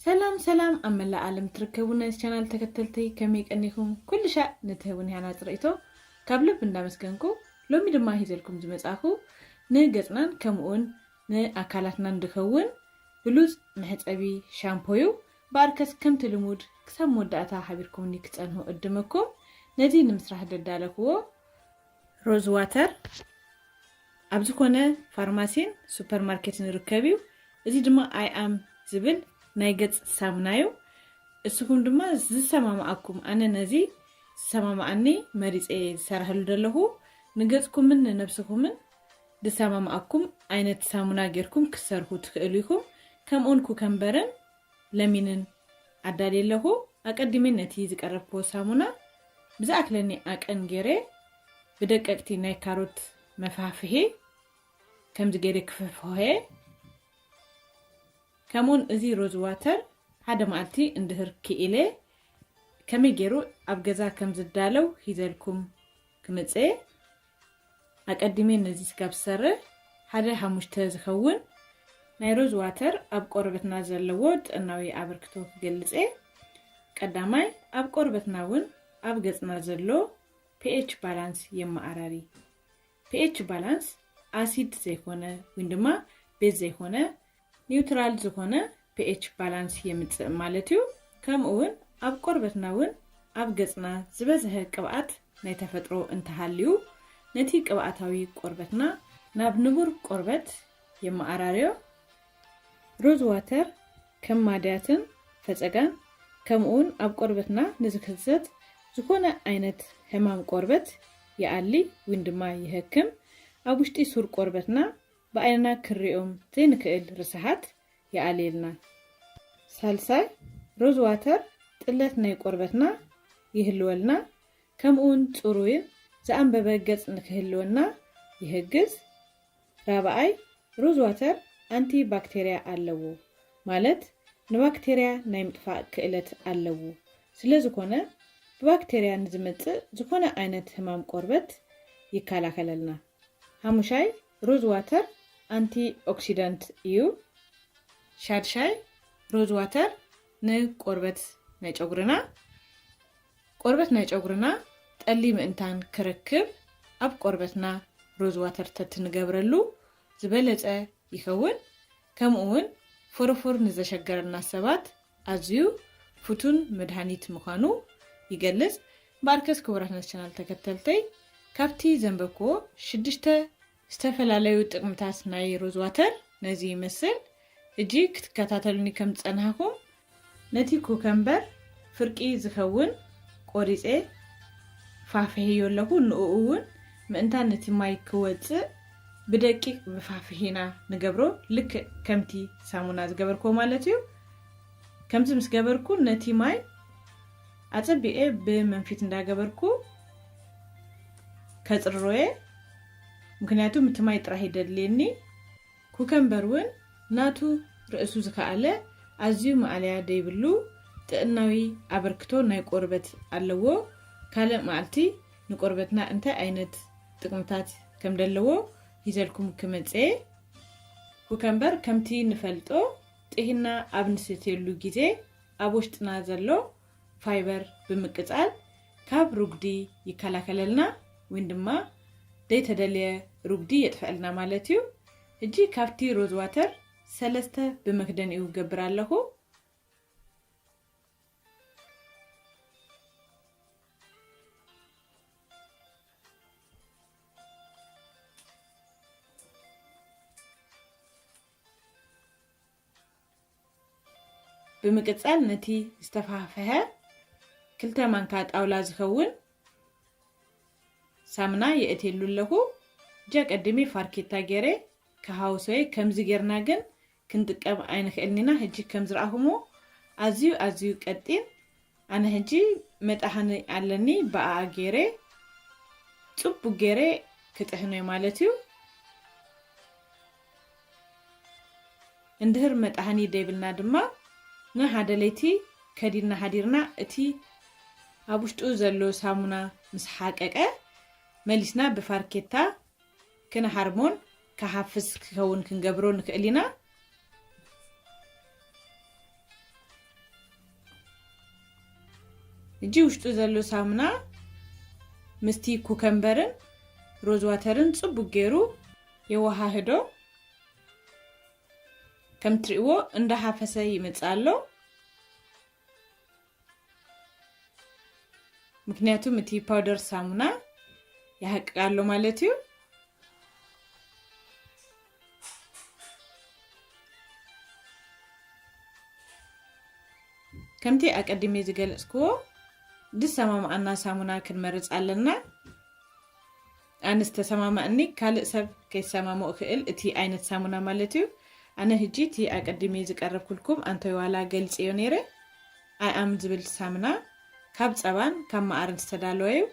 ሰላም ሰላም፣ ኣብ መላእ ዓለም ትርከቡ ናይ ቻናል ተከተልተይ ከመይ ቀኒኹም? ኩሉ ሻዕ ንትህቡን ያና ጽርኢቶ ካብ ልብ እንዳመስገንኩ፣ ሎሚ ድማ ሂዘልኩም ዝመጻኹ ንገጽናን ከምኡውን ንኣካላትናን ድኸውን ብሉጽ መሕጸቢ ሻምፖዩ። ብኣርከስ ከምቲ ልሙድ ክሳብ መወዳእታ ሓቢርኩምኒ ክጸንሁ እድመኩም። ነዚ ንምስራሕ ደዳለኽዎ ሮዝ ዋተር ኣብ ዝኾነ ፋርማሲን ሱፐርማርኬትን ይርከብ እዩ። እዚ ድማ ኣይ ኣም ዝብል ናይ ገጽ ሳሙና እዩ። እስኹም ድማ ዝሰማማኣኩም፣ ኣነ ነዚ ዝሰማማኣኒ መሪጸ ዝሰራህሉ ዘለኹ፣ ንገጽኩምን ንነብስኹምን ዝሰማማኣኩም ዓይነት ሳሙና ጌርኩም ክትሰርሑ ትኽእሉ ኢኹም። ከምኡውን ኩከምበርን ለሚንን ኣዳልየ ኣለኹ። ኣቀዲመ ነቲ ዝቀረብክዎ ሳሙና ብዝኣክለኒ ኣቀን ገይረ ብደቀቅቲ ናይ ካሮት መፋፍሒ ከምዚ ገይረ ክፍፍሆ እየ። ከምኡውን እዚ ሮዝ ዋተር ሓደ መዓልቲ እንድህር ክኢለ ከመይ ገይሩ ኣብ ገዛ ከም ዝዳለው ሂዘልኩም ክመጽእ እየ። ኣቀዲመ ነዚ ስጋብ ዝሰርሕ ሓደ ሓሙሽተ ዝኸውን ናይ ሮዝ ዋተር ኣብ ቆርበትና ዘለዎ ጥዕናዊ ኣበርክቶ ክገልጽ እየ። ቀዳማይ፣ ኣብ ቆርበትና እውን ኣብ ገጽና ዘሎ ፒኤች ባላንስ የመኣራሪ። ፒኤች ባላንስ ኣሲድ ዘይኮነ ወይ ድማ ቤዝ ዘይኮነ ኒውትራል ዝኾነ ፒኤች ባላንስ የምጽእ ማለት እዩ። ከምኡ እውን ኣብ ቆርበትና እውን ኣብ ገጽና ዝበዝሐ ቅብኣት ናይ ተፈጥሮ እንተሃልዩ ነቲ ቅብኣታዊ ቆርበትና ናብ ንቡር ቆርበት የመኣራርዮ። ሮዝ ዋተር ከም ማድያትን ፈጸጋን ከምኡውን ኣብ ቆርበትና ንዝክሰት ዝኾነ ዓይነት ሕማም ቆርበት ይኣሊ ወይ ድማ ይህክም። ኣብ ውሽጢ ሱር ቆርበትና ብዓይንና ክንሪኦም ዘይንክእል ርስሓት ይኣልየልና። ሳልሳይ፣ ሮዝ ዋተር ጥለት ናይ ቆርበትና ይህልወልና፣ ከምኡውን ጽሩይን ዝኣንበበ ገጽ ንክህልወና ይህግዝ። ራብኣይ፣ ሮዝ ዋተር ኣንቲ ባክቴርያ ኣለዎ፣ ማለት ንባክቴርያ ናይ ምጥፋእ ክእለት ኣለዎ። ስለ ዝኾነ ብባክቴርያ ንዝመጽእ ዝኾነ ዓይነት ሕማም ቆርበት ይከላኸለልና። ሓሙሻይ፣ ሮዝ ዋተር ኣንቲ ኦክሲዳንት እዩ። ሻድሻይ፣ ሮዝ ዋተር ንቆርበት ናይ ጨጉርና፣ ቆርበት ናይ ጨጉርና ጠሊ ምእንታን ክረክብ ኣብ ቆርበትና ሮዝ ዋተር ተትንገብረሉ ዝበለጸ ይኸውን። ከምኡ እውን ፎሮፎር ንዘሸገረና ሰባት ኣዝዩ ፍቱን መድሃኒት ምዃኑ ይገልጽ። በኣርከስ ክቡራት ናይ ቻናል ተከተልተይ፣ ካብቲ ዘንበብክዎ ሽዱሽተ ዝተፈላለዩ ጥቅምታት ናይ ሮዝ ዋተር ነዚ ይመስል። ሕጂ ክትከታተሉኒ ከም ዝጸናሕኩም ነቲ ኩከምበር ፍርቂ ዝኸውን ቆሪጸ ፋፍሕዮ ኣለኹ። ንኡ እውን ምእንታን ነቲ ማይ ክወጽእ ብደቂቅ ብፋፍሒና ንገብሮ፣ ልክዕ ከምቲ ሳሙና ዝገበርክዎ ማለት እዩ። ከምዚ ምስ ገበርኩ ነቲ ማይ ኣጸቢቐ ብመንፊት እንዳገበርኩ ከጽርሮየ፣ ምክንያቱ ምቲ ማይ ጥራሕ ይደድልየኒ። ኩከምበር እውን ናቱ ርእሱ ዝኸኣለ ኣዝዩ ማእለያ ደይብሉ ጥዕናዊ ኣበርክቶ ናይ ቆርበት ኣለዎ። ካልእ መዓልቲ ንቆርበትና እንታይ ዓይነት ጥቅምታት ከም ደለዎ ሂዘልኩም ክመጽእ። ኩከምበር ከምቲ ንፈልጦ ጥሂና ኣብ ንሰትየሉ ግዜ ኣብ ውሽጥና ዘሎ ፋይበር ብምቅጻል ካብ ሩጉዲ ይከላከለልና ወይ ድማ ዘይተደልየ ሩጉዲ የጥፈኣልና ማለት እዩ። ሕጂ ካብቲ ሮዝ ዋተር ሰለስተ ብመክደኒኡ ገብር ኣለኹ። ብምቅጻል ነቲ ዝተፋሕፈሐ ክልተ ማንካ ጣውላ ዝኸውን ሳምና የእትየሉ ኣለኹ። እጃ ቀድሜ ፋርኬታ ገይረ ክሃውሶየ። ከምዚ ጌርና ግን ክንጥቀም ኣይንኽእልን ኢና። ሕጂ ከም ዝረኣኹሞ ኣዝዩ ኣዝዩ ቀጢን። ኣነ ሕጂ መጣህኒ ኣለኒ፣ ብኣኣ ገይረ ጽቡቅ ገይረ ክጥሕኖ ማለት እዩ። እንድህር መጣህኒ ደይብልና ድማ ንሓደ ለይቲ ከዲንና ሓዲርና እቲ ኣብ ውሽጡ ዘሎ ሳሙና ምስ ሓቀቀ መሊስና ብፋርኬታ ክንሓርሞን ክሓፍስ ክኸውን ክንገብሮ ንክእል ኢና። ሕጂ ውሽጡ ዘሎ ሳሙና ምስቲ ኩከምበርን ሮዝ ዋተርን ጽቡቅ ገይሩ የወሃህዶ። ከም ትርእይዎ እንዳሃፈሰ ይመጽእ ኣሎ። ምክንያቱም እቲ ፓውደር ሳሙና ይሃቅቅ ኣሎ ማለት እዩ። ከምቲ ኣቀዲመ ዝገለጽክዎ፣ ዝሰማምዓና ሳሙና ክንመርጽ ኣለና። ኣነ ዝተሰማማዕኒ፣ ካልእ ሰብ ከይሰማምዖ ክእል እቲ ዓይነት ሳሙና ማለት እዩ። ኣነ ህጂ እቲ ኣቀዲመ ዝቀረብኩልኩም ኣንቶይ ዋላ ገልጽዮ ነይረ። ኣይ ኣም ዝብል ሳሙና ካብ ጸባን ካብ መኣርን ዝተዳለወ እዩ።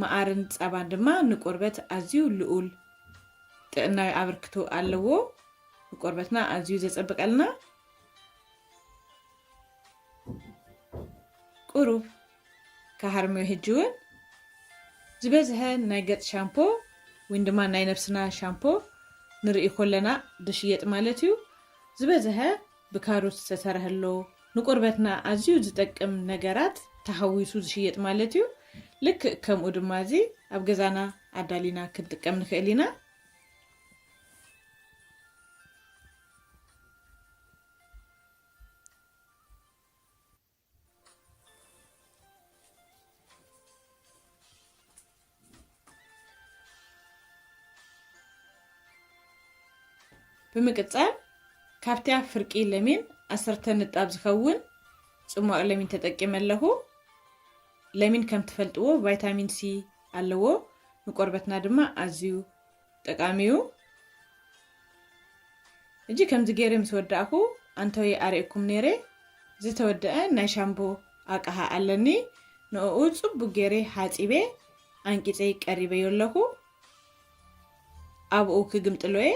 መኣርን ጸባን ድማ ንቆርበት ኣዝዩ ልኡል ጥዕናዊ ኣበርክቶ ኣለዎ። ንቆርበትና ኣዝዩ ዘጸብቀልና። ቁሩብ ከሃርምዮ። ሕጂ እውን ዝበዝሐ ናይ ገጽ ሻምፖ ወይም ድማ ናይ ነብስና ሻምፖ ንርኢ ኮለና ዝሽየጥ ማለት እዩ። ዝበዝሐ ብካሮት ዝተሰርሐ ኣሎ፣ ንቆርበትና ኣዝዩ ዝጠቅም ነገራት ተሃዊሱ ዝሽየጥ ማለት እዩ። ልክእ ከምኡ ድማ እዚ ኣብ ገዛና ኣዳሊና ክንጥቀም ንኽእል ኢና። ብምቅጻል ካብቲያ ፍርቂ ለሚን ዓሰርተ ንጣብ ዝኸውን ጽሟቕ ለሚን ተጠቂመ ኣለኹ። ለሚን ከም ትፈልጥዎ ቫይታሚን ሲ ኣለዎ፣ ንቆርበትና ድማ ኣዝዩ ጠቃሚ እዩ። ሕጂ ከምዚ ገይረ ምስ ወዳእኩ ኣንቶይ ኣርእየኩም ነይረ። ዝተወደአ ናይ ሻምቦ ኣቅሓ ኣለኒ። ንእኡ ጽቡቅ ገይረ ሓጺበ ኣንቂጸ ቀሪበዮ ኣለኹ። ኣብኡ ክግምጥሎ እየ።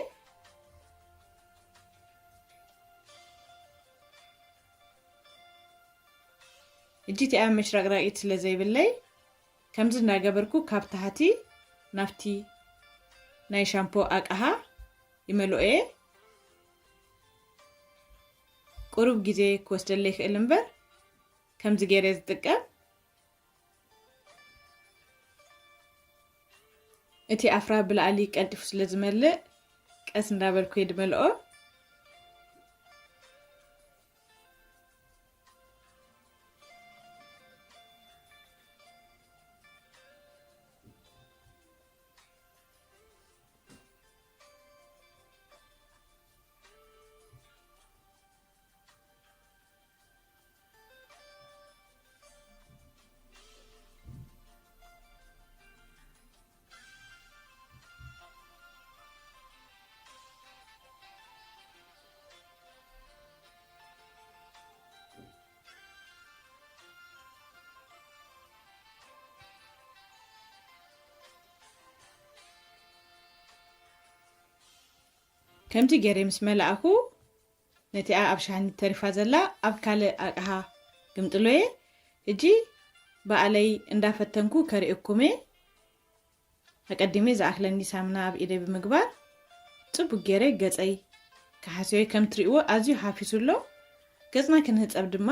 ሕጂ እቲኣ መሽረቅረቂት ስለ ዘይብለይ ከምዚ እናገበርኩ ካብ ታሕቲ ናብቲ ናይ ሻምፖ ኣቅሓ ይመልኦ እየ። ቁሩብ ግዜ ክወስደለይ ይኽእል እምበር ከምዚ ገይረ ዝጥቀም። እቲ ኣፍራ ብላዕሊ ቀልጢፉ ስለ ዝመልእ ቀስ እንዳበልኩ እየ ዝመልኦ። ከምቲ ገይረ ምስ መላእኹ ነቲኣ ኣብ ሻሃኒት ተሪፋ ዘላ ኣብ ካልእ ኣቅሓ ግምጥሎየ። ሕጂ ባዕለይ እንዳፈተንኩ ከርእየኩምየ። ኣቀዲመ ዝኣኽለኒ ሳምና ኣብ ኢደይ ብምግባር ጽቡቅ ገይረ ገጸይ ክሓስዮ። ከም ትርእይዎ ኣዝዩ ሓፊሱ ኣሎ። ገጽና ክንህጸብ ድማ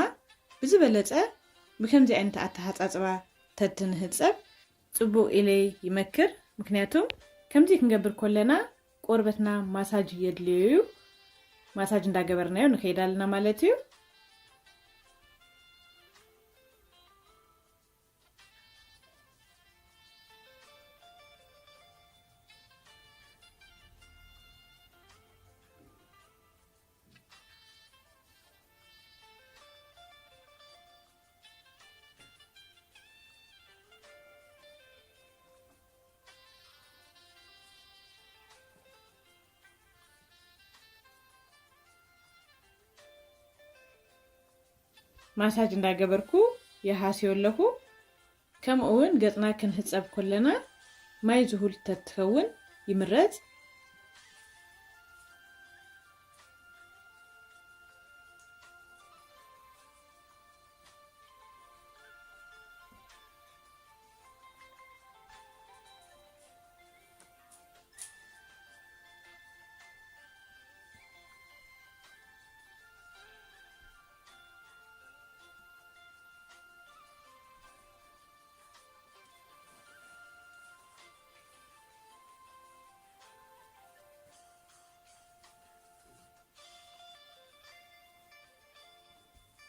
ብዝበለጸ ብከምዚ ዓይነት ኣተሓጻጽባ ተትንህጸብ ጽቡቅ ኢለ ይመክር። ምክንያቱም ከምዚ ክንገብር ኮለና ቆርበትና ማሳጅ የድልዮ እዩ። ማሳጅ እንዳገበርናዮ ንኸይድ ኣለና ማለት እዩ። ማሳጅ እንዳገበርኩ ይሃስዮ ኣለኹ። ከምኡ እውን ገጽና ክንህጸብ ኮለና ማይ ዝሁል ተትኸውን ይምረጽ።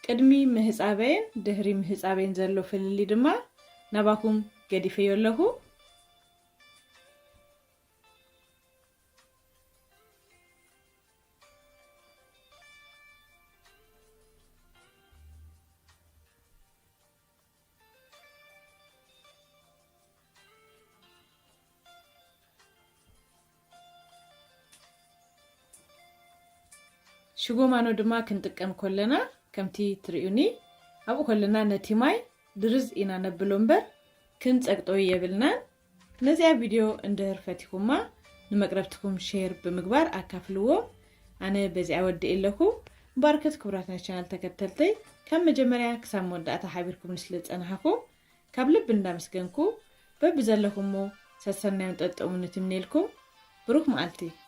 ቅድሚ ምህጻበይን ድሕሪ ምህጻበይን ዘሎ ፍልልይ ድማ ናባኹም ገዲፈዮ ኣለኹ። ሽጎማኖ ድማ ክንጥቀም ከለና ከምቲ ትርእዩኒ ኣብኡ ከለና ነቲ ማይ ድርዝ ኢና ነብሎ እምበር ክንጸቅጦ የብልናን። ነዚኣ ቪድዮ እንድህር ፈቲኹማ ንመቅረብትኩም ሼር ብምግባር ኣካፍልዎ። ኣነ በዚኣ ወድእ ኣለኹ። ባርከት ክቡራት ናይ ቻናል ተከተልተይ ካብ መጀመርያ ክሳብ መወዳእታ ሓቢርኩም ንስለ ዝጸናሕኹም ካብ ልብ እንዳመስገንኩ በብዘለኹሞ ሰሰናዮም ጠጠሙን ትምኔልኩም። ብሩክ መዓልቲ።